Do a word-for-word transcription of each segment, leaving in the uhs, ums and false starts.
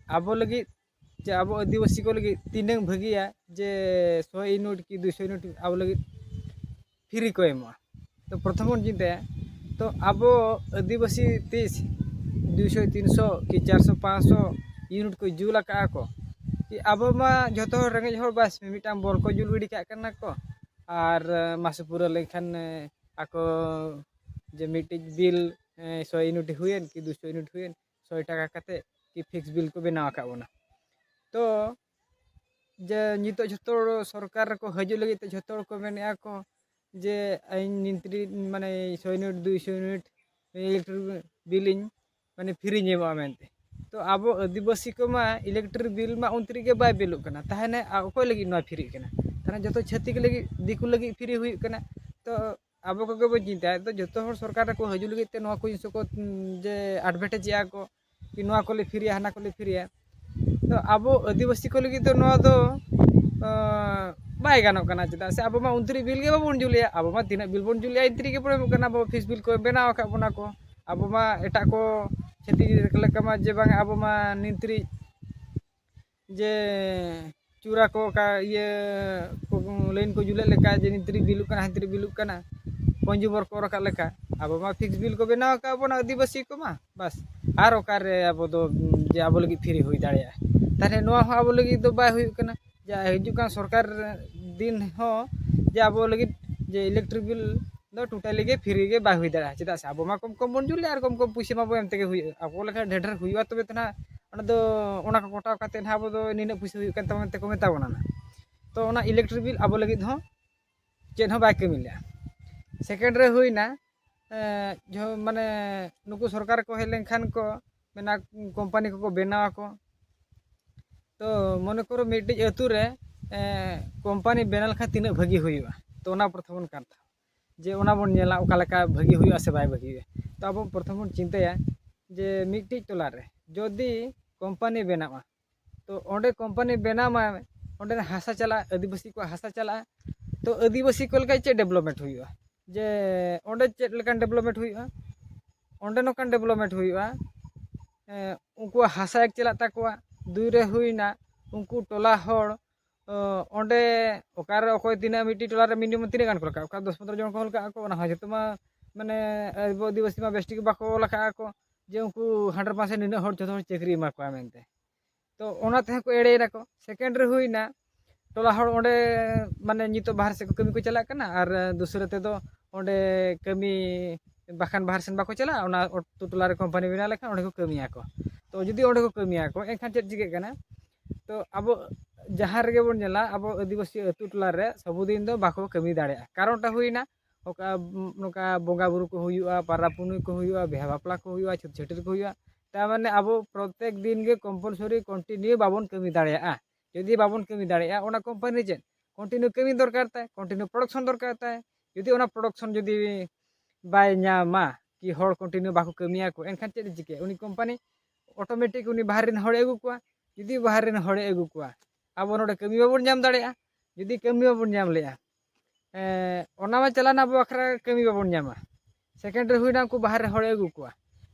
ᱟᱵᱚ ᱞᱟᱹᱜᱤᱫ, ᱡᱮ ᱟᱵᱚ ᱟᱹᱫᱤᱵᱟᱹᱥᱤ ᱠᱚ ᱞᱟᱹᱜᱤᱫ ᱛᱤᱱᱟᱹᱝ ᱵᱷᱟᱹᱜᱤᱭᱟ ᱡᱮ ᱥᱚᱭ ᱤᱭᱩᱱᱤᱴ ᱠᱤ ᱫᱩᱭᱥᱚ ᱤᱭᱩᱱᱤᱴ ᱟᱵᱚ ᱞᱟᱹᱜᱤᱫ ᱯᱷᱨᱤ ᱠᱚ ᱮᱢᱚᱜᱼᱟ᱾ ᱛᱚ ᱯᱨᱚᱛᱷᱚᱢ ᱵᱚᱱ ᱪᱤᱱᱛᱟᱹᱭᱟ, ᱛᱚ ᱟᱵᱚ ᱟᱹᱫᱤᱵᱟᱹᱥᱤ ᱛᱤᱥ ᱫᱩᱭᱥᱚ ᱛᱤᱱᱥᱚ ᱠᱤ ᱪᱟᱨᱥᱚ ᱯᱟᱸᱪᱥᱚ ᱤᱭᱩᱱᱤᱴ ᱠᱚ ᱡᱩᱞ ᱟᱠᱟᱫᱼᱟ ᱠᱚ, ᱠᱤ ᱟᱵᱚ ᱢᱟ ᱡᱷᱚᱛᱚ ᱦᱚᱲ ᱨᱮᱸᱜᱮᱡ ᱦᱚᱲ, ᱵᱟᱥ ᱢᱤᱫᱴᱟᱝ ᱵᱚᱞ ᱠᱚ ᱡᱩᱞ ᱜᱤᱰᱤ ᱠᱟᱜ ᱠᱟᱱᱟ ᱠᱚ, ᱟᱨ ᱢᱟᱥᱮ ᱯᱩᱨᱟᱹᱣ ᱞᱮᱱᱠᱷᱟᱱ ᱟᱠᱚ ᱡᱮ ᱢᱤᱫᱴᱤᱡ ᱵᱤᱞ ᱥᱚᱭ ᱤᱭᱩᱱᱤᱴ ᱦᱩᱭᱮᱱ ᱠᱤ ᱫᱩᱭᱥᱚ ᱤᱭᱩᱱᱤᱴ ᱦᱩᱭᱮᱱ, ᱥᱚᱭ ᱴᱟᱠᱟ ᱠᱟᱛᱮ ᱠᱤ ᱯᱷᱤᱠᱥ ᱵᱤᱞ ᱠᱚ ᱵᱮᱱᱟᱣ ᱟᱠᱟᱫ ᱵᱚᱱᱟ᱾ ᱛᱚ ᱡᱮ ᱱᱤᱛᱚᱜ ᱡᱷᱚᱛᱚ ᱦᱚᱲ ᱥᱚᱨᱠᱟᱨ ᱨᱮᱠᱚ ᱦᱤᱡᱩᱜ ᱞᱟᱹᱜᱤᱫ ᱛᱮ ᱡᱷᱚᱛᱚ ᱦᱚᱲ ᱠᱚ ᱢᱮᱱᱮᱫᱼᱟ ᱠᱚ ᱡᱮ ᱤᱧ ᱱᱤᱱᱛᱨᱤ ᱢᱟᱱᱮ ᱥᱚᱭ ᱤᱭᱩᱱᱤᱴ ᱫᱩᱭᱥᱚ ᱤᱭᱩᱱᱤᱴ ᱤᱞᱮᱠᱴᱨᱤᱠ ᱵᱤᱞ ᱤᱧ ᱢᱟᱱᱮ ᱯᱷᱨᱤᱧ ᱮᱢᱚᱜᱼᱟ ᱢᱮᱱᱛᱮ᱾ ᱛᱚ ᱟᱵᱚ ᱟᱹᱫᱤᱵᱟᱹᱥᱤ ᱠᱚᱢᱟ ᱤᱞᱮᱠᱴᱨᱤᱠ ᱵᱤᱞ ᱢᱟ ᱩᱱᱛᱨᱤ ᱜᱮ ᱵᱟᱭ ᱵᱤᱞᱚᱜ ᱠᱟᱱᱟ, ᱛᱟᱦᱮᱱᱟ ᱚᱠᱚᱭ ᱞᱟᱹᱜᱤᱫ ᱱᱚᱣᱟ ᱯᱷᱨᱤᱜ ᱠᱟᱱᱟ? ᱛᱟᱦᱮᱱᱟ ᱡᱚᱛᱚ ᱪᱷᱟᱹᱛᱤᱠ ᱞᱟᱹᱜᱤᱫ, ᱫᱤᱠᱩ ᱞᱟᱹᱜᱤᱫ ᱯᱷᱨᱤ ᱦᱩᱭᱩᱜ ᱠᱟᱱᱟ᱾ ᱛᱚ ᱟᱵᱚ ᱠᱚᱜᱮ ᱵᱚᱱ ᱪᱤᱱᱛᱟᱹᱭᱟ, ᱛᱚ ᱡᱚᱛᱚ ᱦᱚᱲ ᱥᱚᱨᱠᱟᱨ ᱨᱮᱠᱚ ᱦᱤᱡᱩᱜ ᱞᱟᱹᱜᱤᱫ ᱛᱮ ᱱᱚᱣᱟ ᱠᱚ ᱡᱤᱱᱤᱥ ᱠᱚ ᱡᱮ ᱮᱰᱵᱷᱮᱴᱟᱡᱽ ᱮᱫᱼᱟ ᱠᱚ ᱠᱤ ᱱᱚᱣᱟ ᱠᱚᱞᱮ ᱯᱷᱨᱤᱭᱟ, ᱦᱟᱱᱟ ᱠᱚᱞᱮ ᱯᱷᱨᱤᱭᱟ᱾ ᱛᱚ ᱟᱵᱚ ᱟᱹᱫᱤᱵᱟᱹᱥᱤ ᱠᱚ ᱞᱟᱹᱜᱤᱫ ᱫᱚ ᱱᱚᱣᱟ ᱫᱚ ᱟᱸ, ᱵᱟᱭ ᱜᱟᱱᱚᱜ ᱠᱟᱱᱟ᱾ ᱪᱮᱫᱟᱜ ᱥᱮ ᱟᱵᱚ ᱢᱟ ᱩᱱᱛᱨᱤ ᱵᱤᱞ ᱜᱮ ᱵᱟᱵᱚᱱ ᱡᱩᱞᱮᱜᱼᱟ, ᱟᱵᱚ ᱢᱟ ᱛᱤᱱᱟᱹᱜ ᱵᱤᱞ ᱵᱚᱱ ᱡᱩᱞᱮᱜᱼᱟ ᱤᱱᱛᱨᱤ ᱜᱮ ᱵᱚᱱ ᱮᱢᱚᱜ ᱠᱟᱱᱟ᱾ ᱟᱵᱚ ᱯᱷᱤᱠᱥ ᱵᱤᱞ ᱠᱚ ᱵᱮᱱᱟᱣ ᱟᱠᱟᱫ ᱵᱚᱱᱟ ᱠᱚ, ᱟᱵᱚ ᱢᱟ ᱮᱴᱟᱜ ᱠᱚ ᱪᱷᱟᱹᱛᱤᱠ ᱞᱮᱠᱟ ᱢᱟ ᱡᱮ ᱵᱟᱝ ᱟᱵᱚ ᱢᱟ ᱱᱤᱱᱛᱨᱤ ᱡᱮ ᱪᱩᱨᱟ ᱠᱚ ᱚᱠᱟ ᱤᱭᱟᱹ ᱠᱚ ᱞᱟᱭᱤᱱ ᱠᱚ ᱡᱩᱞᱮᱫ ᱞᱮᱠᱟ ᱡᱮ ᱱᱤᱱᱛᱨᱤ ᱵᱤᱞᱩᱜ ᱠᱟᱱᱟ, ᱦᱟᱱᱛᱨᱤ ᱵᱤᱞᱩᱜ ᱠᱟᱱᱟ, ᱠᱚᱱᱡᱩᱢᱟᱨ ᱠᱚ ᱨᱟᱠᱟᱵ ᱞᱮᱠᱟ, ᱟᱵᱚ ᱢᱟ ᱯᱷᱤᱠᱥ ᱵᱤᱞ ᱠᱚ ᱵᱮᱱᱟᱣ ᱟᱠᱟᱫ ᱵᱚᱱᱟ ᱟᱹᱫᱤᱵᱟᱹᱥᱤ ᱠᱚᱢᱟ᱾ ᱵᱟᱥ, ᱟᱨ ᱚᱠᱟᱨᱮ ᱟᱵᱚ ᱫᱚ ᱡᱮ ᱟᱵᱚ ᱞᱟᱹᱜᱤᱫ ᱯᱷᱨᱤ ᱦᱩᱭ ᱫᱟᱲᱮᱭᱟᱜᱼᱟ? ᱛᱟᱦᱚᱞᱮ ᱱᱚᱣᱟ ᱦᱚᱸ ᱟᱵᱚ ᱞᱟᱹᱜᱤᱫ ᱫᱚ ᱵᱟᱭ ᱦᱩᱭᱩᱜ ᱠᱟᱱᱟ᱾ ᱡᱟ ᱦᱤᱡᱩᱜ ᱠᱟᱱ ᱥᱚᱨᱠᱟᱨ ᱫᱤᱱ ᱦᱚᱸ ᱡᱮ ᱟᱵᱚ ᱞᱟᱹᱜᱤᱫ ᱡᱮ ᱤᱞᱮᱠᱴᱨᱤᱠ ᱵᱤᱞ ᱫᱚ ᱴᱳᱴᱟᱞᱤ ᱜᱮ ᱯᱷᱨᱤ ᱜᱮ ᱵᱟᱭ ᱦᱩᱭ ᱫᱟᱲᱮᱭᱟᱜᱼᱟ᱾ ᱪᱮᱫᱟᱜ ᱥᱮ ᱟᱵᱚ ᱢᱟ ᱠᱚᱢ ᱠᱚᱢ ᱵᱚᱱ ᱡᱩᱞᱮᱫᱼᱟ ᱟᱨ ᱠᱚᱢ ᱠᱚᱢ ᱯᱩᱭᱥᱟᱹ ᱢᱟᱵᱚ ᱮᱢ ᱛᱮᱜᱮ ᱦᱩᱭᱩᱜᱼᱟ᱾ ᱟᱵᱚ ᱞᱮᱠᱷᱟᱱ ᱰᱷᱮᱨ ᱰᱷᱮᱨ ᱦᱩᱭᱩᱜᱼᱟ, ᱛᱚᱵᱮ ᱛᱚ ᱱᱟᱦᱟᱜ ᱚᱱᱟ ᱫᱚ, ᱚᱱᱟ ᱠᱚ ᱠᱚᱴᱟᱣ ᱠᱟᱛᱮ ᱱᱟᱦᱟᱜ ᱟᱵᱚ ᱫᱚ ᱱᱤᱱᱟᱹᱜ ᱯᱩᱭᱥᱟᱹ ᱦᱩᱭᱩᱜ ᱠᱟᱱ ᱛᱟᱵᱚᱱᱟ ᱢᱮᱱᱛᱮ ᱠᱚ ᱢᱮᱛᱟ ᱵᱚᱱᱟ ᱱᱟᱦᱟᱜ᱾ ᱛᱚ ᱚᱱᱟ ᱤᱞᱮᱠᱴᱨᱤᱠ ᱵᱤᱞ ᱟᱵᱚ ᱞᱟᱹᱜᱤᱫ ᱦᱚᱸ ᱪᱮᱫ ᱦᱚᱸ ᱵᱟᱭ ᱠᱟᱹᱢᱤ ᱞᱮᱫᱼᱟ᱾ ᱥᱮᱠᱮᱱᱰ ᱨᱮ ᱦᱩᱭᱱᱟ, ᱮᱸ, ᱡᱚ-, ᱢᱟᱱᱮ ᱱᱩᱠᱩ ᱥᱚᱨᱠᱟᱨ ᱠᱚ ᱦᱮᱡ ᱞᱮᱱᱠᱷᱟᱱ ᱠᱚ ᱢᱮᱱᱟ ᱠᱳᱢᱯᱟᱱᱤ ᱠᱚᱠᱚ ᱵᱮᱱᱟᱣ ᱟᱠᱚ᱾ ᱛᱚ ᱢᱚᱱᱮ ᱠᱚᱨᱚ ᱢᱤᱫᱴᱤᱡ ᱟᱹᱛᱩ ᱨᱮ, ᱮᱸ, ᱠᱳᱢᱯᱟᱱᱤ ᱵᱮᱱᱟᱣ ᱞᱮᱠᱷᱟᱱ ᱛᱤᱱᱟᱹᱜ ᱵᱷᱟᱹᱜᱤ ᱦᱩᱭᱩᱜᱼᱟ, ᱛᱚ ᱚᱱᱟ ᱯᱨᱚᱛᱷᱚᱢ ᱵᱚᱱ ᱠᱟᱛᱷᱟ ᱡᱮ ᱚᱱᱟ ᱵᱚᱱ ᱧᱮᱞᱟ ᱚᱠᱟ ᱞᱮᱠᱟ ᱵᱷᱟᱹᱜᱤ ᱦᱩᱭᱩᱜᱼᱟ ᱥᱮ ᱵᱟᱭ ᱵᱷᱟᱹᱜᱤ ᱦᱩᱭᱩᱜᱼᱟ᱾ ᱛᱚ ᱟᱵᱚ ᱯᱨᱚᱛᱷᱚᱢ ᱵᱚᱱ ᱪᱤᱱᱛᱟᱹᱭᱟ ᱡᱮ ᱢᱤᱫᱴᱤᱡ ᱴᱚᱞᱟ ᱨᱮ ᱡᱩᱫᱤ ᱠᱳᱢᱯᱟᱱᱤ ᱵᱮᱱᱟᱜᱼᱟ, ᱛᱚ ᱚᱸᱰᱮ ᱠᱳᱢᱯᱟᱱᱤ ᱵᱮᱱᱟᱣ ᱢᱟ, ᱚᱸᱰᱮᱱᱟᱜ ᱦᱟᱥᱟ ᱪᱟᱞᱟᱜᱼᱟ, ᱟᱹᱫᱤᱵᱟᱹᱥᱤ ᱠᱚᱣᱟᱜ ᱦᱟᱥᱟ ᱪᱟᱞᱟᱜᱼᱟ᱾ ᱛᱚ ᱟᱹᱫᱤᱵᱟᱹᱥᱤ ᱠᱚ ᱞᱮᱠᱟ ᱪᱮᱫ ᱰᱮᱵᱷᱞᱚᱯᱢᱮᱱᱴ ᱦᱩᱭᱩᱜᱼᱟ? ᱡᱮ ᱚᱸᱰᱮ ᱪᱮᱫ ᱞᱮᱠᱟᱱ ᱰᱮᱵᱷᱞᱚᱯᱢᱮᱱᱴ ᱦᱩᱭᱩᱜᱼᱟ? ᱚᱸᱰᱮ ᱱᱚᱝᱠᱟᱱ ᱰᱮᱵᱷᱞᱚᱯᱢᱮᱱᱴ ᱦᱩᱭᱩᱜᱼᱟ ᱮᱸ, ᱩᱱᱠᱩᱣᱟᱜ ᱦᱟᱥᱟ ᱮᱠ ᱪᱟᱞᱟᱜ ᱛᱟᱠᱚᱣᱟ᱾ ᱫᱩᱭ ᱨᱮ ᱦᱩᱭᱱᱟ, ᱩᱱᱠᱩ ᱴᱚᱞᱟ ᱦᱚᱲ, ᱚ, ᱚᱸᱰᱮ ᱚᱠᱟᱨᱮ ᱚᱠᱚᱭ ᱛᱤᱱᱟᱹᱜ, ᱢᱤᱫᱴᱤᱡ ᱴᱚᱞᱟ ᱨᱮ ᱢᱤᱱᱤᱢᱟᱢ ᱛᱤᱱᱟᱹᱜ ᱜᱟᱱ ᱠᱚ ᱞᱟᱜᱟᱜᱼᱟ? ᱚᱠᱟ ᱫᱚᱥ ᱯᱚᱱᱨᱚ ᱡᱚᱱ ᱠᱚ ᱞᱟᱜᱟᱜ ᱟᱠᱚ, ᱚᱱᱟ ᱦᱚᱸ ᱡᱚᱛᱚ ᱢᱟ, ᱢᱟᱱᱮ, ᱟᱵᱚ ᱟᱹᱫᱤᱵᱟᱹᱥᱤ ᱢᱟ ᱵᱮᱥ ᱴᱷᱤᱠ ᱵᱟᱠᱚ ᱞᱟᱜᱟᱜ ᱟᱠᱚ ᱡᱮ ᱩᱱᱠᱩ ᱦᱟᱱᱰᱨᱮᱰ ᱯᱟᱨᱥᱮᱱᱴ ᱱᱤᱱᱟᱹᱜ ᱦᱚᱲ, ᱡᱚᱛᱚ ᱦᱚᱲ ᱪᱟᱹᱠᱨᱤ ᱮᱢᱟ ᱠᱚᱣᱟ ᱢᱮᱱᱛᱮ᱾ ᱛᱚ ᱚᱱᱟ ᱛᱮᱦᱚᱸ ᱠᱚ ᱮᱲᱮᱭᱮᱱᱟᱠᱚ᱾ ᱥᱮᱠᱮᱱᱰ ᱨᱮ ᱦᱩᱭᱱᱟ, ᱴᱚᱞᱟ ᱦᱚᱲ ᱚᱸᱰᱮ, ᱢᱟᱱᱮ, ᱱᱤᱛᱚᱜ ᱵᱟᱦᱨᱮ ᱥᱮᱫ ᱠᱚ ᱠᱟᱹᱢᱤ ᱠᱚ ᱪᱟᱞᱟᱜ ᱠᱟᱱᱟ, ᱟᱨ ᱫᱩᱥᱨᱟᱹ ᱛᱮᱫᱚ ᱚᱸᱰᱮ ᱠᱟᱹᱢᱤ, ᱵᱟᱠᱷᱟᱱ ᱵᱟᱦᱨᱮ ᱥᱮᱱ ᱵᱟᱠᱚ ᱪᱟᱞᱟᱜᱼᱟ, ᱚᱱᱟ ᱟᱹᱛᱩ ᱴᱚᱞᱟ ᱨᱮ ᱠᱳᱢᱯᱟᱱᱤ ᱵᱮᱱᱟᱣ ᱞᱮᱠᱷᱟᱱ ᱚᱸᱰᱮ ᱠᱚ ᱠᱟᱹᱢᱤᱭᱟᱠᱚ᱾ ᱛᱚ ᱡᱩᱫᱤ ᱚᱸᱰᱮ ᱠᱚ ᱠᱟᱹᱢᱤᱭᱟᱠᱚ, ᱮᱱᱠᱷᱟᱱ ᱪᱮᱫ ᱪᱤᱠᱟᱹᱜ ᱠᱟᱱᱟ? ᱛᱚ ᱟᱵᱚ ᱡᱟᱦᱟᱸ ᱨᱮᱜᱮ ᱵᱚᱱ ᱧᱮᱞᱟ, ᱟᱵᱚ ᱟᱹᱫᱤᱵᱟᱹᱥᱤ ᱟᱹᱛᱩ ᱴᱚᱞᱟ ᱨᱮ ᱥᱚᱵᱩᱫᱤᱱ ᱫᱚ ᱵᱟᱠᱚ ᱠᱟᱹᱢᱤ ᱫᱟᱲᱮᱭᱟᱜᱼᱟ᱾ ᱠᱟᱨᱚᱱᱴᱟ ᱦᱩᱭᱱᱟ, ᱚᱠᱟ, ᱱᱚᱝᱠᱟ ᱵᱚᱸᱜᱟ ᱵᱩᱨᱩ ᱠᱚ ᱦᱩᱭᱩᱜᱼᱟ, ᱯᱟᱨᱟᱵᱽ ᱯᱩᱱᱟᱹᱭ ᱠᱚ ᱦᱩᱭᱩᱜᱼᱟ, ᱵᱤᱦᱟ ᱵᱟᱯᱞᱟ ᱠᱚ ᱦᱩᱭᱩᱜᱼᱟ, ᱪᱷᱟᱹᱴ ᱪᱷᱟᱹᱴᱭᱟᱹᱨ ᱠᱚ ᱦᱩᱭᱩᱜᱼᱟ, ᱛᱟᱨ ᱢᱟᱱᱮ ᱟᱵᱚ ᱯᱨᱚᱛᱮᱠ ᱫᱤᱱ ᱜᱮ ᱠᱚᱢᱯᱟᱞᱥᱚᱨᱤ ᱠᱚᱱᱴᱤᱱᱤᱭᱩ ᱵᱟᱵᱚᱱ ᱠᱟᱹᱢᱤ ᱫᱟᱲᱮᱭᱟᱜᱼᱟ᱾ ᱡᱩᱫᱤ ᱵᱟᱵᱚᱱ ᱠᱟᱹᱢᱤ ᱫᱟᱲᱮᱭᱟᱜᱼᱟ, ᱚᱱᱟ ᱠᱳᱢᱯᱟᱱᱤ ᱪᱮᱫ ᱠᱚᱱᱴᱤᱱᱤᱭᱩ ᱠᱟᱹᱢᱤ ᱫᱚᱨᱠᱟᱨ ᱛᱟᱭ, ᱠᱚᱱᱴᱤᱱᱤᱭᱩ ᱯᱨᱚᱰᱟᱠᱥᱚᱱ ᱫᱚᱨᱠᱟᱨ ᱛᱟᱭ᱾ ᱡᱩᱫᱤ ᱚᱱᱟ ᱯᱨᱚᱰᱟᱠᱥᱚᱱ ᱡᱩᱫᱤ ᱵᱟᱭ ᱧᱟᱢᱟ, ᱠᱤ ᱦᱚᱲ ᱠᱚᱱᱴᱤᱱᱤᱭᱩ ᱵᱟᱠᱚ ᱠᱟᱹᱢᱤᱭᱟᱠᱚ, ᱮᱱᱠᱷᱟᱱ ᱪᱮᱫ ᱮ ᱪᱤᱠᱟᱹᱭᱟ? ᱩᱱᱤ ᱠᱳᱢᱯᱟᱱᱤ ᱚᱴᱳᱢᱮᱴᱤᱠ ᱩᱱᱤ ᱵᱟᱦᱨᱮ ᱨᱮᱱ ᱦᱚᱲᱮ ᱟᱹᱜᱩ ᱠᱚᱣᱟ᱾ ᱡᱩᱫᱤ ᱵᱟᱦᱨᱮ ᱨᱮᱱ ᱦᱚᱲᱮ ᱟᱹᱜᱩ ᱠᱚᱣᱟ, ᱟᱵᱚ ᱱᱚᱰᱮ ᱠᱟᱹᱢᱤ ᱵᱟᱵᱚᱱ ᱧᱟᱢ ᱫᱟᱲᱮᱭᱟᱜᱼᱟ᱾ ᱡᱩᱫᱤ ᱠᱟᱹᱢᱤ ᱵᱟᱵᱚᱱ ᱧᱟᱢ ᱞᱮᱜᱼᱟ, ᱮᱸ, ᱚᱱᱟ ᱢᱟ ᱪᱟᱞᱟᱣᱱᱟ ᱟᱵᱚ ᱵᱟᱠᱷᱨᱟ, ᱠᱟᱹᱢᱤ ᱵᱟᱵᱚᱱ ᱧᱟᱢᱟ᱾ ᱥᱮᱠᱮᱱᱰ ᱨᱮ ᱦᱩᱭᱱᱟ, ᱩᱱᱠᱩ ᱵᱟᱦᱨᱮ ᱦᱚᱲᱮ ᱟᱹᱜᱩ ᱠᱚᱣᱟ,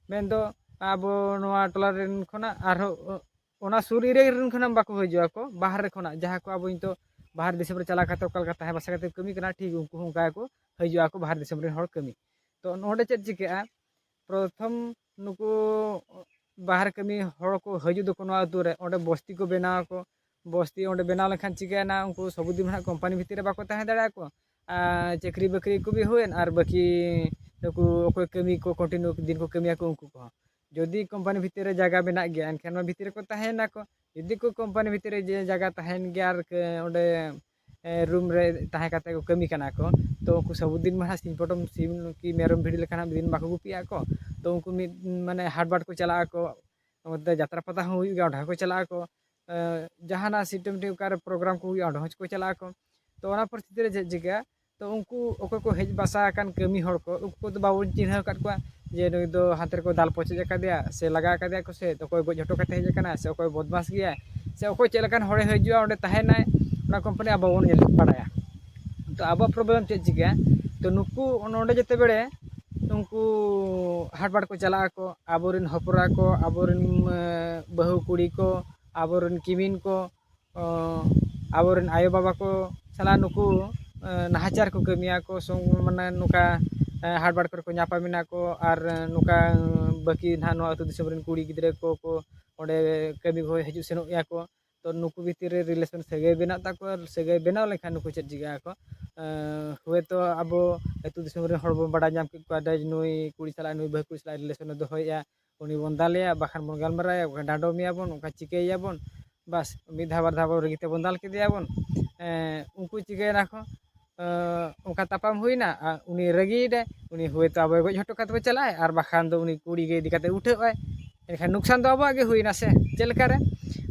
ᱢᱮᱱᱫᱚ ᱟᱵᱚ ᱱᱚᱣᱟ ᱴᱚᱞᱟ ᱨᱮᱱ ᱠᱷᱚᱱᱟᱜ ᱟᱨᱦᱚᱸ ᱚᱱᱟ ᱥᱩᱨ ᱮᱨᱤᱭᱟ ᱨᱮᱱ ᱠᱷᱚᱱᱟᱜ ᱵᱟᱠᱚ ᱦᱤᱡᱩᱜ ᱟᱠᱚ, ᱵᱟᱦᱨᱮ ᱠᱷᱚᱱᱟᱜ ᱡᱟᱦᱟᱸ ᱠᱚ ᱟᱵᱚ ᱱᱤᱛᱚᱜ ᱵᱟᱦᱨᱮ ᱫᱤᱥᱚᱢ ᱨᱮ ᱪᱟᱞᱟᱣ ᱠᱟᱛᱮ ᱚᱠᱟ ᱞᱮᱠᱟ ᱛᱟᱦᱮᱸ ᱵᱟᱥᱟ ᱠᱟᱛᱮ ᱠᱟᱹᱢᱤ ᱠᱟᱱᱟ, ᱴᱷᱤᱠ ᱩᱱᱠᱩ ᱦᱚᱸ ᱚᱱᱠᱟ ᱜᱮᱠᱚ ᱦᱤᱡᱩᱜ ᱟᱠᱚ ᱵᱟᱦᱨᱮ ᱫᱤᱥᱚᱢ ᱨᱮᱱ ᱦᱚᱲ ᱠᱟᱹᱢᱤ᱾ ᱛᱚ ᱱᱚᱰᱮ ᱪᱮᱫ ᱪᱤᱠᱟᱹᱜᱼᱟ? ᱯᱨᱚᱛᱷᱚᱢ ᱱᱩᱠᱩ ᱵᱟᱦᱨᱮ ᱠᱟᱹᱢᱤ ᱦᱚᱲ ᱠᱚ ᱦᱤᱡᱩᱜ ᱫᱚᱠᱚ ᱱᱚᱣᱟ ᱟᱹᱛᱩ ᱨᱮ, ᱚᱸᱰᱮ ᱵᱚᱥᱛᱤ ᱠᱚ ᱵᱮᱱᱟᱣ ᱟᱠᱚ᱾ ᱵᱚᱥᱛᱤ ᱚᱸᱰᱮ ᱵᱮᱱᱟᱣ ᱞᱮᱱᱠᱷᱟᱱ ᱪᱤᱠᱟᱹᱭᱮᱱᱟ? ᱩᱱᱠᱩ ᱥᱚᱵᱩᱫᱤᱱ ᱦᱟᱸᱜ ᱠᱳᱢᱯᱟᱱᱤ ᱵᱷᱤᱛᱤᱨ ᱨᱮ ᱵᱟᱠᱚ ᱛᱟᱦᱮᱸ ᱫᱟᱲᱮᱭᱟᱜᱼᱟ ᱠᱚ᱾ ᱟᱨ ᱪᱟᱹᱠᱨᱤ ᱵᱟᱹᱠᱨᱤ ᱠᱚ ᱵᱤ ᱦᱩᱭᱮᱱ, ᱟᱨ ᱵᱟᱹᱠᱤ ᱱᱩᱠᱩ ᱚᱠᱚᱭ ᱠᱟᱹᱢᱤ ᱠᱚ ᱠᱚᱱᱴᱤᱱᱤᱭᱩ ᱫᱤᱱ ᱠᱚ ᱠᱟᱹᱢᱤᱭᱟᱠᱚ ᱩᱱᱠᱩ ᱠᱚᱦᱚᱸ᱾ ᱡᱩᱫᱤ ᱠᱳᱢᱯᱟᱱᱤ ᱵᱷᱤᱛᱤᱨ ᱨᱮ ᱡᱟᱭᱜᱟ ᱢᱮᱱᱟᱜ ᱜᱮᱭᱟ, ᱮᱱᱠᱷᱟᱱ ᱱᱚᱣᱟ ᱵᱷᱤᱛᱤᱨ ᱨᱮᱠᱚ ᱛᱟᱦᱮᱸᱭᱮᱱᱟ ᱠᱚ᱾ ᱡᱩᱫᱤ ᱠᱚ ᱠᱳᱢᱯᱟᱱᱤ ᱵᱷᱤᱛᱤᱨ ᱨᱮ ᱡᱮ ᱡᱟᱭᱜᱟ ᱛᱟᱦᱮᱱ ᱜᱮᱭᱟ ᱟᱨ ᱠᱟᱹ-, ᱚᱸᱰᱮ, ᱮ, ᱨᱩᱢ ᱨᱮ ᱛᱟᱦᱮᱸ ᱠᱟᱛᱮ ᱠᱚ ᱠᱟᱹᱢᱤ ᱠᱟᱱᱟ ᱠᱚ, ᱛᱚ ᱩᱱᱠᱩ ᱥᱚᱵᱩᱫᱤᱱ ᱢᱟ ᱦᱟᱸᱜ ᱥᱤᱢ ᱯᱚᱴᱚᱢ, ᱥᱤᱢ ᱠᱤ ᱢᱮᱨᱚᱢ ᱵᱷᱤᱰᱤ ᱞᱮᱠᱟ ᱦᱟᱸᱜ ᱢᱤᱫ ᱫᱤᱱ ᱵᱟᱠᱚ ᱜᱩᱯᱤᱜ ᱟᱠᱚ᱾ ᱛᱚ ᱩᱱᱠᱩ ᱢᱤᱫ, ᱢᱟᱱᱮ, ᱦᱟᱴ ᱵᱟᱴ ᱠᱚ ᱪᱟᱞᱟᱜ ᱟᱠᱚ, ᱚᱱᱛᱮ ᱡᱟᱛᱨᱟ ᱯᱟᱛᱟ ᱦᱚᱸ ᱦᱩᱭᱩᱜ ᱜᱮᱭᱟ, ᱚᱸᱰᱮ ᱦᱚᱸᱠᱚ ᱪᱟᱞᱟᱜ ᱟᱠᱚ᱾ ᱮ, ᱡᱟᱦᱟᱱᱟᱜ ᱥᱤᱴᱮᱢ ᱴᱤ ᱚᱠᱟᱨᱮ ᱯᱨᱳᱜᱨᱟᱢ ᱠᱚ ᱦᱩᱭᱩᱜᱼᱟ, ᱚᱸᱰᱮ ᱦᱚᱸ ᱠᱚ ᱪᱟᱞᱟᱜ ᱟᱠᱚ᱾ ᱛᱚ ᱚᱱᱟ ᱯᱚᱨᱤᱥᱛᱷᱤᱛᱤ ᱨᱮ ᱪᱮᱫ ᱪᱤᱠᱟᱹᱜᱼᱟ? ᱛᱚ ᱩᱱᱠᱩ ᱚᱠᱚᱭ ᱠᱚ ᱦᱮᱡ ᱵᱟᱥᱟ ᱟᱠᱟᱱ ᱠᱟᱹᱢᱤ ᱦᱚᱲ ᱠᱚ, ᱩᱱᱠᱩ ᱫᱚ ᱵᱟᱵᱚᱱ ᱪᱤᱱᱦᱟᱹᱣ ᱟᱠᱟᱫ ᱠᱚᱣᱟ ᱡᱮ ᱱᱩᱭ ᱫᱚ ᱦᱟᱱᱛᱮ ᱨᱮᱠᱚ ᱫᱟᱞ ᱯᱚᱪᱚᱡ ᱟᱠᱟᱫᱮᱭᱟ ᱥᱮ ᱞᱟᱜᱟ ᱟᱠᱟᱫᱮᱭᱟ ᱠᱚ, ᱥᱮ ᱚᱠᱚᱭ ᱜᱚᱡ ᱦᱚᱴᱚ ᱠᱟᱛᱮ ᱦᱮᱡ ᱟᱠᱟᱱᱟ, ᱥᱮ ᱚᱠᱚᱭ ᱵᱚᱫᱢᱟᱥ ᱜᱮᱭᱟᱭ, ᱥᱮ ᱚᱠᱚᱭ ᱪᱮᱫ ᱞᱮᱠᱟᱱ ᱦᱚᱲᱮ ᱦᱤᱡᱩᱜᱼᱟ, ᱚᱸᱰᱮ ᱛᱟᱦᱮᱱᱟᱭ, ᱚᱱᱟ ᱠᱳᱢᱯᱟᱱᱤ ᱟᱵᱚ ᱵᱚᱱ ᱧᱮᱞ ᱵᱟᱲᱟᱭᱟ᱾ ᱛᱚ ᱟᱵᱚᱣᱟᱜ ᱯᱨᱚᱵᱞᱮᱢ ᱪᱮᱫ ᱪᱤᱠᱟᱹᱜᱼᱟ? ᱛᱚ ᱱᱩᱠᱩ ᱱᱚᱰᱮ ᱡᱮᱛᱮ ᱵᱮᱲᱮ ᱩᱱᱠᱩ ᱦᱟᱴ ᱵᱟᱴ ᱠᱚ ᱪᱟᱞᱟᱜ ᱟᱠᱚ, ᱟᱵᱚᱨᱮᱱ ᱦᱚᱯᱚᱨᱟ ᱠᱚ, ᱟᱵᱚᱨᱮᱱ ᱮ, ᱵᱟᱹᱦᱩ ᱠᱩᱲᱤ ᱠᱚ, ᱟᱵᱚᱨᱮᱱ ᱠᱤᱢᱤᱱ ᱠᱚ, ᱚ, ᱟᱵᱚᱨᱮᱱ ᱟᱭᱳᱼᱵᱟᱵᱟ ᱠᱚ ᱥᱟᱞᱟᱜ ᱱᱩᱠᱩ ᱮ, ᱱᱟᱦᱟᱪᱟᱨ ᱠᱚ ᱠᱟᱹᱢᱤᱭᱟ ᱠᱚ, ᱥᱚᱝ-, ᱢᱟᱱᱮ ᱱᱚᱝᱠᱟ ᱮ, ᱦᱟᱴ ᱵᱟᱴ ᱠᱚᱨᱮ ᱠᱚ ᱧᱟᱯᱟᱢ ᱮᱱᱟ ᱠᱚ, ᱟᱨ ᱮ, ᱱᱚᱝᱠᱟ ᱮ, ᱵᱟᱹᱠᱤ ᱱᱟᱦᱟᱜ ᱱᱚᱣᱟ ᱟᱹᱛᱩ ᱫᱤᱥᱚᱢ ᱨᱮᱱ ᱠᱩᱲᱤ ᱜᱤᱫᱽᱨᱟᱹ ᱠᱚ ᱠᱚ ᱚᱸᱰᱮ ᱠᱟᱹᱢᱤ ᱠᱚ ᱦᱤᱡᱩᱜ ᱥᱮᱱᱚᱜ ᱜᱮᱭᱟ ᱠᱚ᱾ ᱛᱚ ᱱᱩᱠᱩ ᱵᱷᱤᱛᱤᱨ ᱨᱮ ᱨᱤᱞᱮᱥᱚᱱ ᱥᱟᱹᱜᱟᱹᱭ ᱵᱮᱱᱟᱜ ᱛᱟᱠᱚᱣᱟ, ᱟᱨ ᱥᱟᱹᱜᱟᱹᱭ ᱵᱮᱱᱟᱣ ᱞᱮᱱᱠᱷᱟᱱ ᱱᱩᱠᱩ ᱪᱮᱫ ᱪᱤᱠᱟᱹᱜ ᱟᱠᱚ? ᱮ, ᱦᱳᱭᱛᱳ ᱟᱵᱚ ᱟᱹᱛᱩ ᱫᱤᱥᱚᱢ ᱨᱮᱱ ᱦᱚᱲ ᱵᱚᱱ ᱵᱟᱲᱟᱭ ᱧᱟᱢ ᱠᱮᱫ ᱠᱚᱣᱟ, ᱫᱮ ᱱᱩᱭ ᱠᱩᱲᱤ ᱥᱟᱞᱟᱜ, ᱱᱩᱭ ᱵᱟᱹᱦᱩ ᱠᱩᱲᱤ ᱥᱟᱞᱟᱜ ᱨᱤᱞᱮᱥᱚᱱᱮ ᱫᱚᱦᱚᱭᱮᱫᱼᱟ, ᱩᱱᱤ ᱵᱚᱱ ᱫᱟᱞᱮᱭᱟ, ᱵᱟᱠᱷᱟᱱ ᱵᱚᱱ ᱜᱟᱞᱢᱟᱨᱟᱣᱟ, ᱵᱟᱠᱷᱟᱱ ᱰᱟᱸᱰᱚᱢᱮᱭᱟ ᱵᱚᱱ, ᱚᱱᱠᱟ ᱪᱤᱠᱟᱹᱭᱮᱭᱟ ᱵᱚᱱ᱾ ᱵᱟᱥ, ᱢᱤᱫ ᱫᱷᱟᱣ ᱵᱟᱨ ᱫᱷᱟᱣ ᱵᱚᱱ ᱨᱟᱹᱜᱤ ᱛᱮᱵᱚᱱ ᱫᱟᱞ ᱠᱮᱫᱮᱭᱟ ᱵᱚᱱ᱾ ᱮᱸ, ᱩᱱᱠᱩ ᱪᱤᱠᱟᱹᱭᱮᱱᱟ ᱠᱚ, ᱮᱸ, ᱚᱱᱠᱟ ᱛᱟᱯᱟᱢ ᱦᱩᱭᱱᱟ, ᱟᱨ ᱩᱱᱤ ᱨᱟᱹᱜᱤᱭᱮᱱᱟᱭ, ᱩᱱᱤ ᱦᱳᱭᱛᱳ ᱟᱵᱚᱭ ᱜᱚᱡ ᱦᱚᱴᱚ ᱠᱟᱛᱮ ᱵᱚᱱ ᱪᱟᱞᱟᱜᱼᱟ, ᱟᱨ ᱵᱟᱠᱷᱟᱱ ᱫᱚ ᱩᱱᱤ ᱠᱩᱲᱤ ᱜᱮ ᱤᱫᱤ ᱠᱟᱛᱮ ᱩᱴᱷᱟᱹᱜ ᱟᱭ᱾ ᱮᱱᱠᱷᱟᱱ ᱱᱩᱠᱥᱟᱱ ᱫᱚ ᱟᱵᱚᱣᱟᱜ ᱜᱮ ᱦᱩᱭᱱᱟ ᱥᱮ᱾ ᱪᱮᱫ ᱞᱮᱠᱟᱨᱮ?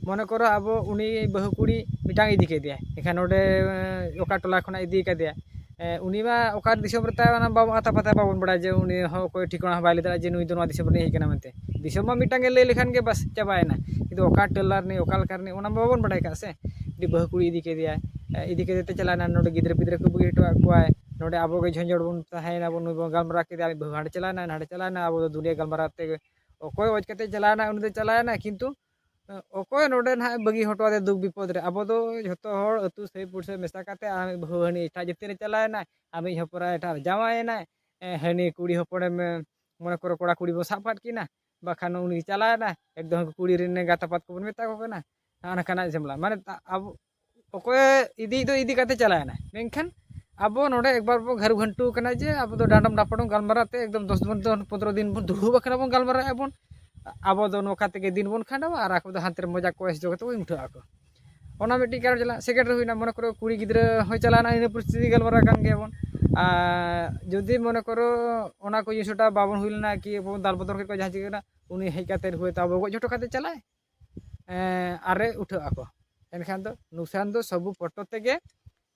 ᱢᱚᱱᱮ ᱠᱚᱨᱚ ᱟᱵᱚ ᱩᱱᱤ ᱵᱟᱹᱦᱩ ᱠᱩᱲᱤ ᱢᱤᱫᱴᱟᱝ ᱤᱫᱤ ᱠᱮᱫᱮᱭᱟᱭ, ᱮᱱᱠᱷᱟᱱ ᱱᱚᱰᱮ, ᱮᱸ, ᱚᱠᱟ ᱴᱚᱞᱟ ᱠᱷᱚᱱᱟᱜ ᱤᱫᱤ ᱠᱟᱫᱮᱭᱟ, ᱮᱸ, ᱩᱱᱤ ᱢᱟ ᱚᱠᱟ ᱫᱤᱥᱚᱢ ᱨᱮ ᱛᱟᱭ, ᱚᱱᱟ ᱵᱟᱵᱚ ᱟᱛᱟ ᱯᱟᱛᱟ ᱵᱟᱵᱚᱱ ᱵᱟᱲᱟᱭᱟ ᱡᱮ ᱩᱱᱤ ᱦᱚᱸ ᱚᱠᱚᱭ ᱴᱷᱤᱠᱟᱹᱱᱟ ᱦᱚᱸ ᱵᱟᱭ ᱞᱟᱹᱭ ᱫᱟᱲᱮᱭᱟᱜᱼᱟ ᱡᱮ ᱱᱩᱭ ᱫᱚ ᱱᱚᱣᱟ ᱫᱤᱥᱚᱢ ᱨᱤᱱᱤᱡ ᱦᱮᱡ ᱠᱟᱱᱟ ᱢᱮᱱᱛᱮ᱾ ᱫᱤᱥᱚᱢ ᱢᱟ ᱢᱤᱫᱴᱟᱝ ᱜᱮ ᱞᱟᱹᱭ ᱞᱮᱠᱷᱟᱱ ᱜᱮ ᱵᱟᱥ ᱪᱟᱵᱟᱭᱮᱱᱟ, ᱠᱤᱱᱛᱩ ᱚᱠᱟ ᱴᱚᱞᱟ ᱨᱤᱱᱤᱡ, ᱚᱠᱟ ᱞᱮᱠᱟ ᱨᱤᱱᱤᱡ, ᱚᱱᱟ ᱢᱟ ᱵᱟᱵᱚᱱ ᱵᱟᱲᱟᱭ ᱠᱟᱜᱼᱟ ᱥᱮ᱾ ᱡᱩᱫᱤ ᱵᱟᱹᱦᱩ ᱠᱩᱲᱤ ᱤᱫᱤ ᱠᱮᱫᱮᱭᱟᱭ, ᱮᱸ, ᱤᱫᱤ ᱠᱟᱛᱮ ᱛᱮ ᱪᱟᱞᱟᱣᱮᱱᱟ, ᱱᱚᱰᱮ ᱜᱤᱫᱽᱨᱟᱹ ᱯᱤᱫᱽᱨᱟᱹ ᱠᱚ ᱵᱟᱹᱜᱤ ᱦᱚᱴᱚ ᱟᱫ ᱠᱚᱣᱟᱭ, ᱱᱚᱰᱮ ᱟᱵᱚ ᱜᱮ ᱡᱷᱚᱸᱡᱚᱲ ᱵᱚᱱ ᱛᱟᱦᱮᱸᱭᱮᱱᱟ ᱵᱚᱱ, ᱱᱩᱭ ᱵᱚᱱ ᱜᱟᱞᱢᱟᱨᱟᱣ ᱠᱮᱫᱮᱭᱟ, ᱟᱡ ᱵᱟᱹᱦᱩ ᱦᱟᱸᱰᱮ ᱪᱟᱞᱟᱣᱮᱱᱟ, ᱦᱟᱸᱰᱮ ᱪᱟᱞᱟᱣᱮᱱᱟ, ᱟᱵᱚ ᱫᱚ ᱫᱩᱱᱤᱭᱟᱹ ᱜᱟᱞᱢᱟᱨᱟᱣ ᱛᱮ ᱚᱠᱚᱭ ᱚᱡᱽ ᱠᱟᱛᱮ ᱪᱟᱞᱟᱣᱮᱱᱟ, ᱩᱱᱤ ᱫᱚ ᱪᱟᱞᱟᱣᱮᱱᱟ, ᱠᱤᱱᱛᱩ ᱚᱠᱚᱭ ᱱᱚᱰᱮ ᱱᱟᱦᱟᱜ ᱵᱟᱹᱜᱤ ᱦᱚᱴᱚ ᱟᱫᱮ ᱫᱩᱠ ᱵᱤᱯᱚᱫ ᱨᱮ? ᱟᱵᱚ ᱫᱚ ᱡᱷᱚᱛᱚ ᱦᱚᱲ ᱟᱹᱛᱩ ᱥᱟᱹᱭ ᱯᱩᱲᱥᱟᱹ ᱢᱮᱥᱟ ᱠᱟᱛᱮ, ᱟᱢᱤᱡ ᱵᱟᱹᱦᱩ ᱦᱟᱹᱱᱤ ᱮᱴᱟᱜ ᱡᱟᱹᱛᱤ ᱨᱮ ᱪᱟᱞᱟᱣᱮᱱᱟᱭ, ᱟᱢᱤᱡ ᱦᱚᱯᱚᱱ ᱮᱨᱟ ᱮᱴᱟᱜ ᱨᱮ ᱡᱟᱶᱟᱭᱮᱱᱟᱭ, ᱮ, ᱦᱟᱹᱱᱤ ᱠᱩᱲᱤ ᱦᱚᱯᱚᱱᱮᱢ, ᱮ, ᱢᱚᱱᱮ ᱠᱚᱨᱚ ᱠᱚᱲᱟ ᱠᱩᱲᱤ ᱵᱚᱱ ᱥᱟᱵ ᱠᱟᱫ ᱠᱤᱱᱟ, ᱵᱟᱠᱷᱟᱱ ᱩᱱᱤ ᱪᱟᱞᱟᱣᱮᱱᱟᱭ, ᱮᱠᱫᱚᱢ ᱠᱩᱲᱤ ᱨᱮᱱ ᱮᱸᱜᱟᱛ ᱟᱯᱟᱛ ᱠᱚᱵᱚᱱ ᱢᱮᱛᱟ ᱠᱚ ᱠᱟᱱᱟ, ᱱᱚᱜᱼᱚ ᱱᱚᱝᱠᱟᱱᱟᱜ ᱡᱷᱟᱢᱮᱞᱟ᱾ ᱢᱟᱱᱮ ᱛᱟ-, ᱟᱵᱚ ᱚᱠᱚᱭ ᱤᱫᱤ ᱫᱚ ᱤᱫᱤ ᱠᱟᱛᱮ ᱪᱟᱞᱟᱣᱮᱱᱟᱭ, ᱢᱮᱱᱠᱷᱟᱱ ᱟᱵᱚ ᱱᱚᱰᱮ ᱮᱠᱵᱟᱨ ᱵᱚᱱ ᱜᱷᱟᱹᱨᱩ ᱜᱷᱟᱹᱱᱴᱩ ᱠᱟᱱᱟ ᱡᱮ ᱟᱵᱚ ᱫᱚ ᱰᱟᱸᱰᱚᱢ ᱰᱟᱯᱚᱴᱚᱢ ᱜᱟᱞᱢᱟᱨᱟᱣ ᱛᱮ ᱮᱠᱫᱚᱢ ᱫᱚᱥ ᱫᱤᱱ, ᱯᱚᱱᱫᱽᱨᱚ ᱫᱤᱱ ᱵᱚᱱ ᱫᱩᱲᱩᱵ ᱟᱠᱟᱱᱟ, ᱵᱚᱱ ᱜᱟᱞᱢᱟᱨᱟᱣᱮᱫᱼᱟ ᱵᱚᱱ᱾ ᱟᱵᱚ ᱫᱚ ᱱᱚᱝᱠᱟ ᱛᱮᱜᱮ ᱫᱤᱱ ᱵᱚᱱ ᱠᱷᱟᱸᱰᱟᱣᱟ ᱟᱨ ᱟᱠᱚ ᱫᱚ ᱦᱟᱱᱛᱮ ᱨᱮ ᱢᱚᱡᱟ ᱠᱚ ᱮᱥ ᱡᱚ ᱠᱟᱛᱮ ᱠᱚ ᱩᱴᱷᱟᱹᱜ ᱟᱠᱚ᱾ ᱚᱱᱟ ᱢᱤᱫᱴᱤᱡ ᱠᱟᱨᱚᱱ ᱪᱟᱞᱟᱜᱼᱟ᱾ ᱥᱮᱠᱮᱱᱰ ᱨᱮ ᱦᱩᱭᱱᱟ, ᱢᱚᱱᱮ ᱠᱚᱨᱚ ᱠᱩᱲᱤ ᱜᱤᱫᱽᱨᱟᱹ ᱦᱚᱸᱭ ᱪᱟᱞᱟᱣᱱᱟ, ᱤᱱᱟᱹ ᱯᱚᱨᱤᱥᱛᱷᱤᱛᱤ ᱜᱟᱞᱢᱟᱨᱟᱣ ᱠᱟᱱ ᱜᱮᱭᱟ ᱵᱚᱱ᱾ ᱟᱨ ᱡᱩᱫᱤ ᱢᱚᱱᱮ ᱠᱚᱨᱚ ᱚᱱᱟ ᱠᱚ ᱡᱤᱱᱤᱥᱴᱟ ᱵᱟᱵᱚᱱ ᱦᱩᱭ ᱞᱮᱱᱟ, ᱠᱤ ᱟᱵᱚ ᱫᱟᱞ ᱵᱚᱫᱚᱞ ᱠᱮᱫ ᱠᱚᱣᱟ, ᱡᱟᱦᱟᱸ ᱪᱤᱠᱟᱹ ᱠᱟᱱᱟ, ᱩᱱᱤ ᱦᱮᱡ ᱠᱟᱛᱮ ᱦᱳᱭᱛᱳ ᱟᱵᱚ ᱜᱚᱡ ᱦᱚᱴᱚ ᱠᱟᱛᱮ ᱪᱟᱞᱟᱜᱼᱟᱭ, ᱮᱸ, ᱟᱨᱮ ᱩᱴᱷᱟᱹᱜ ᱟᱠᱚ᱾ ᱮᱱᱠᱷᱟᱱ ᱫᱚ ᱱᱩᱠᱥᱟᱱ ᱫᱚ ᱥᱚᱵᱩ ᱯᱚᱴᱚ ᱛᱮᱜᱮ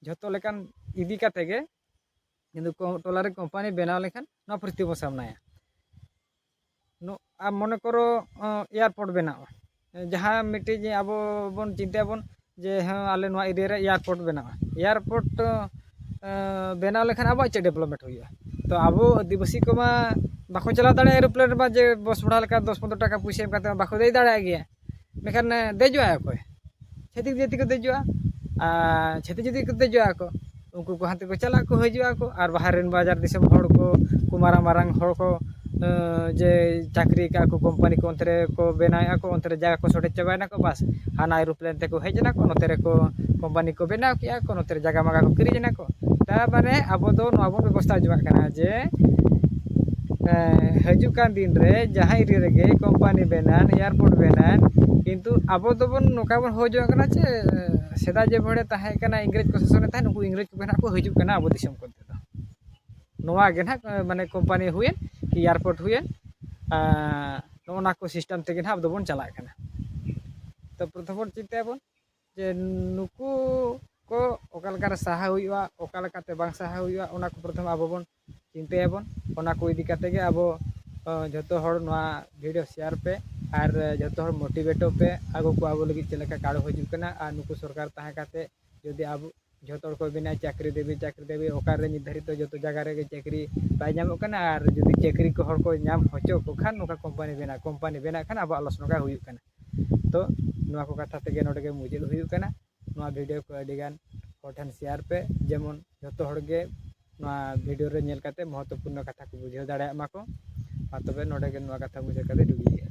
ᱡᱷᱚᱛᱚ ᱞᱮᱠᱟᱱ ᱤᱫᱤ ᱠᱟᱛᱮ ᱜᱮ, ᱠᱤᱱᱛᱩ ᱠᱚ-, ᱴᱚᱞᱟ ᱨᱮ ᱠᱳᱢᱯᱟᱱᱤ ᱵᱮᱱᱟᱣ ᱞᱮᱠᱷᱟᱱ ᱱᱚᱣᱟ ᱯᱚᱨᱤᱥᱛᱷᱤᱛᱤ ᱵᱚᱱ ᱥᱟᱢᱱᱟᱭᱟ᱾ ᱱᱚ-, ᱟᱨ ᱢᱚᱱᱮ ᱠᱚᱨᱚ, ᱚ, ᱮᱭᱟᱨᱯᱳᱨᱴ ᱵᱮᱱᱟᱣᱟ, ᱡᱟᱦᱟᱸ ᱢᱤᱫᱴᱤᱡ ᱟᱵᱚ ᱵᱚᱱ ᱪᱤᱱᱛᱟᱹᱭᱟᱵᱚᱱ ᱡᱮ ᱦᱮᱸ, ᱟᱞᱮ ᱱᱚᱣᱟ ᱮᱨᱤᱭᱟ ᱨᱮ ᱮᱭᱟᱨᱯᱳᱨᱴ ᱵᱮᱱᱟᱣᱟ, ᱮᱭᱟᱨᱯᱳᱨᱴ, ᱚ, ᱵᱮᱱᱟᱣ ᱞᱮᱠᱷᱟᱱ ᱟᱵᱚᱣᱟᱜ ᱪᱮᱫ ᱰᱮᱵᱷᱞᱚᱯᱢᱮᱱᱴ ᱦᱩᱭᱩᱜᱼᱟ? ᱛᱚ ᱟᱵᱚ ᱟᱹᱫᱤᱵᱟᱹᱥᱤ ᱠᱚᱢᱟ ᱵᱟᱠᱚ ᱪᱟᱞᱟᱣ ᱫᱟᱲᱮᱭᱟᱜᱼᱟ ᱮᱨᱳᱯᱞᱮᱱ ᱨᱮᱢᱟ, ᱡᱮ ᱵᱚᱥ ᱵᱷᱟᱲᱟ ᱞᱮᱠᱟ ᱫᱚᱥ ᱯᱚᱱᱨᱚ ᱴᱟᱠᱟ ᱯᱩᱭᱥᱟᱹ ᱮᱢ ᱠᱟᱛᱮ ᱢᱟ ᱵᱟᱠᱚ ᱫᱮᱡ ᱫᱟᱲᱮᱭᱟᱜ ᱜᱮᱭᱟ᱾ ᱢᱮᱱᱠᱷᱟᱱ ᱫᱮᱡᱚᱜᱼᱟ ᱚᱠᱚᱭ? ᱪᱷᱟᱹᱛᱤᱠ ᱡᱟᱹᱛᱤ ᱠᱚ ᱫᱮᱡᱚᱜᱼᱟ᱾ ᱟᱨ ᱪᱷᱟᱹᱛᱤᱠ ᱡᱟᱹᱛᱤ ᱠᱚ ᱫᱮᱡᱚᱜᱼᱟ ᱠᱚ, ᱩᱱᱠᱩ ᱠᱚ ᱦᱟᱱᱛᱮ ᱠᱚ ᱪᱟᱞᱟᱜ ᱠᱚ ᱦᱤᱡᱩᱜᱼᱟ ᱠᱚ᱾ ᱟᱨ ᱵᱟᱦᱨᱮ ᱨᱮᱱ ᱵᱟᱡᱟᱨ ᱫᱤᱥᱚᱢ ᱦᱚᱲ ᱠᱚ, ᱠᱚ ᱢᱟᱨᱟᱝ ᱢᱟᱨᱟᱝ ᱦᱚᱲ ᱠᱚ, ᱮᱸ, ᱡᱮ ᱪᱟᱹᱠᱨᱤ ᱠᱟᱜᱼᱟ ᱠᱚ ᱠᱳᱢᱯᱟᱱᱤ ᱠᱚ, ᱚᱱᱛᱮ ᱨᱮ ᱠᱚ ᱵᱮᱱᱟᱣᱮᱫᱼᱟ ᱠᱚ, ᱚᱱᱛᱮ ᱨᱮ ᱡᱟᱭᱜᱟ ᱠᱚ ᱥᱚᱴᱮᱡ ᱪᱟᱵᱟᱭᱮᱱᱟ ᱠᱚ, ᱵᱟᱥ ᱦᱟᱱᱟ ᱮᱨᱳᱯᱞᱮᱱ ᱛᱮᱠᱚ ᱦᱮᱡ ᱮᱱᱟ ᱠᱚ, ᱱᱚᱛᱮ ᱨᱮᱠᱚ ᱠᱳᱢᱯᱟᱱᱤ ᱠᱚ ᱵᱮᱱᱟᱣ ᱠᱮᱜᱼᱟ ᱠᱚ, ᱱᱚᱛᱮ ᱨᱮ ᱡᱟᱭᱜᱟ ᱢᱟᱜᱟ ᱠᱚ ᱠᱤᱨᱤᱧ ᱮᱱᱟ ᱠᱚ᱾ ᱛᱟᱨ ᱢᱟᱱᱮ ᱟᱵᱚ ᱫᱚ ᱱᱚᱣᱟ ᱵᱚᱱ ᱵᱮᱵᱚᱥᱛᱷᱟ ᱦᱚᱪᱚᱣᱟᱜ ᱠᱟᱱᱟ ᱡᱮ, ᱮᱸ, ᱦᱤᱡᱩᱜ ᱠᱟᱱ ᱫᱤᱱ ᱨᱮ ᱡᱟᱦᱟᱸ ᱮᱨᱤᱭᱟ ᱨᱮᱜᱮ ᱠᱳᱢᱯᱟᱱᱤ ᱵᱮᱱᱟᱣ, ᱮᱭᱟᱨᱯᱳᱨᱴ ᱵᱮᱱᱟᱣ, ᱠᱤᱱᱛᱩ ᱟᱵᱚ ᱫᱚᱵᱚᱱ ᱱᱚᱝᱠᱟ ᱵᱚᱱ ᱦᱚᱦᱚ ᱡᱚᱝ ᱠᱟᱱᱟ ᱡᱮ, ᱥᱮᱫᱟᱭ ᱡᱮ ᱵᱷᱚᱲᱮ ᱛᱟᱦᱮᱸ ᱠᱟᱱᱟ, ᱤᱝᱨᱮᱡᱽ ᱠᱚ ᱥᱟᱥᱚᱱᱮ ᱛᱟᱦᱮᱸᱫ, ᱩᱱᱠᱩ ᱤᱝᱨᱮᱡᱽ ᱠᱚᱜᱮ ᱱᱟᱦᱟᱜ ᱠᱚ ᱦᱤᱡᱩᱜ ᱠᱟᱱᱟ ᱟᱵᱚ ᱫᱤᱥᱚᱢ ᱠᱚᱨᱮ ᱫᱚ᱾ ᱱᱚᱣᱟ ᱜᱮ ᱱᱟᱦᱟᱜ, ᱢᱟᱱᱮ, ᱠᱳᱢᱯᱟᱱᱤ ᱦᱩᱭᱮᱱ ᱠᱤ ᱮᱭᱟᱨᱯᱳᱨᱴ ᱦᱩᱭᱮᱱ, ᱟᱸ, ᱱᱚᱜᱼᱚ ᱱᱟ ᱠᱚ ᱥᱤᱥᱴᱮᱢ ᱛᱮᱜᱮ ᱱᱟᱦᱟᱜ ᱟᱵᱚ ᱫᱚᱵᱚᱱ ᱪᱟᱞᱟᱜ ᱠᱟᱱᱟ᱾ ᱛᱚ ᱯᱨᱚᱛᱷᱚᱢ ᱵᱚᱱ ᱪᱤᱱᱛᱟᱹᱭᱟᱵᱚᱱ ᱡᱮ ᱱᱩᱠᱩ ᱠᱚ ᱚᱠᱟ ᱞᱮᱠᱟᱨᱮ ᱥᱟᱦᱟ ᱦᱩᱭᱩᱜᱼᱟ, ᱚᱠᱟ ᱞᱮᱠᱟᱛᱮ ᱵᱟᱝ ᱥᱟᱦᱟ ᱦᱩᱭᱩᱜᱼᱟ, ᱚᱱᱟ ᱠᱚ ᱯᱨᱚᱛᱷᱚᱢ ᱟᱵᱚ ᱵᱚᱱ ᱪᱤᱱᱛᱟᱹᱭᱟᱵᱚᱱ᱾ ᱚᱱᱟ ᱠᱚ ᱤᱫᱤ ᱠᱟᱛᱮ ᱜᱮ ᱟᱵᱚ, ᱚ, ᱡᱷᱚᱛᱚ ᱦᱚᱲ ᱱᱚᱣᱟ ᱵᱷᱤᱰᱤᱭᱳ ᱥᱮᱭᱟᱨ ᱯᱮ ᱟᱨ ᱡᱷᱚᱛᱚ ᱦᱚᱲ ᱢᱳᱴᱤᱵᱷᱮᱴᱚᱜ ᱯᱮ᱾ ᱟᱵᱚ ᱠᱚ ᱟᱵᱚ ᱞᱟᱹᱜᱤᱫ ᱪᱮᱫ ᱞᱮᱠᱟ ᱠᱟᱲᱚ ᱦᱤᱡᱩᱜ ᱠᱟᱱᱟ ᱟᱨ ᱱᱩᱠᱩ ᱥᱚᱨᱠᱟᱨ ᱛᱟᱦᱮᱸ ᱠᱟᱛᱮ ᱡᱩᱫᱤ ᱟᱵᱚ ᱡᱷᱚᱛᱚ ᱦᱚᱲ ᱠᱚ ᱢᱮᱱᱟ ᱪᱟᱹᱠᱨᱤ ᱫᱮᱵᱤ, ᱪᱟᱹᱠᱨᱤ ᱫᱮᱵᱤ, ᱚᱠᱟᱨᱮ ᱱᱤᱛ ᱫᱷᱟᱹᱨᱤᱡ ᱫᱚ ᱡᱚᱛᱚ ᱡᱟᱭᱜᱟ ᱨᱮᱜᱮ ᱪᱟᱹᱠᱨᱤ ᱵᱟᱭ ᱧᱟᱢᱚᱜ ᱠᱟᱱᱟ᱾ ᱟᱨ ᱡᱩᱫᱤ ᱪᱟᱹᱠᱨᱤ ᱠᱚ ᱦᱚᱲ ᱠᱚ ᱧᱟᱢ ᱦᱚᱪᱚ ᱠᱚ ᱠᱷᱟᱱ ᱱᱚᱝᱠᱟ ᱠᱳᱢᱯᱟᱱᱤ ᱵᱮᱱᱟᱜ, ᱠᱳᱢᱯᱟᱱᱤ ᱵᱮᱱᱟᱜ ᱠᱷᱟᱱ ᱟᱵᱚᱣᱟᱜ ᱞᱚᱥ ᱱᱚᱝᱠᱟ ᱦᱩᱭᱩᱜ ᱠᱟᱱᱟ᱾ ᱛᱚ ᱱᱚᱣᱟ ᱠᱚ ᱠᱟᱛᱷᱟ ᱛᱮᱜᱮ ᱱᱚᱰᱮ ᱜᱮ ᱢᱩᱪᱟᱹᱫ ᱦᱩᱭᱩᱜ ᱠᱟᱱᱟ᱾ ᱱᱚᱣᱟ ᱵᱷᱤᱰᱤᱭᱳ ᱠᱚ ᱟᱹᱰᱤᱜᱟᱱ ᱦᱚᱲ ᱴᱷᱮᱱ ᱥᱮᱭᱟᱨ ᱯᱮ, ᱡᱮᱢᱚᱱ ᱡᱷᱚᱛᱚ ᱦᱚᱲ ᱜᱮ ᱱᱚᱣᱟ ᱵᱷᱤᱰᱤᱭᱳ ᱨᱮ ᱧᱮᱞ ᱠᱟᱛᱮ ᱢᱚᱦᱚᱛᱛᱚᱯᱩᱨᱱᱚ ᱠᱟᱛᱷᱟ ᱠᱚ ᱵᱩᱡᱷᱟᱹᱣ ᱫᱟᱲᱮᱭᱟᱜ ᱢᱟᱠᱚ᱾ ᱢᱟ ᱛᱚᱵᱮ ᱱᱚᱰᱮ ᱜᱮ ᱱᱚᱣᱟ ᱠᱟᱛᱷᱟ ᱢᱩᱪᱟᱹᱫ ᱠᱟᱛᱮ ᱰᱩᱜᱤᱭᱮᱜᱼᱟ᱾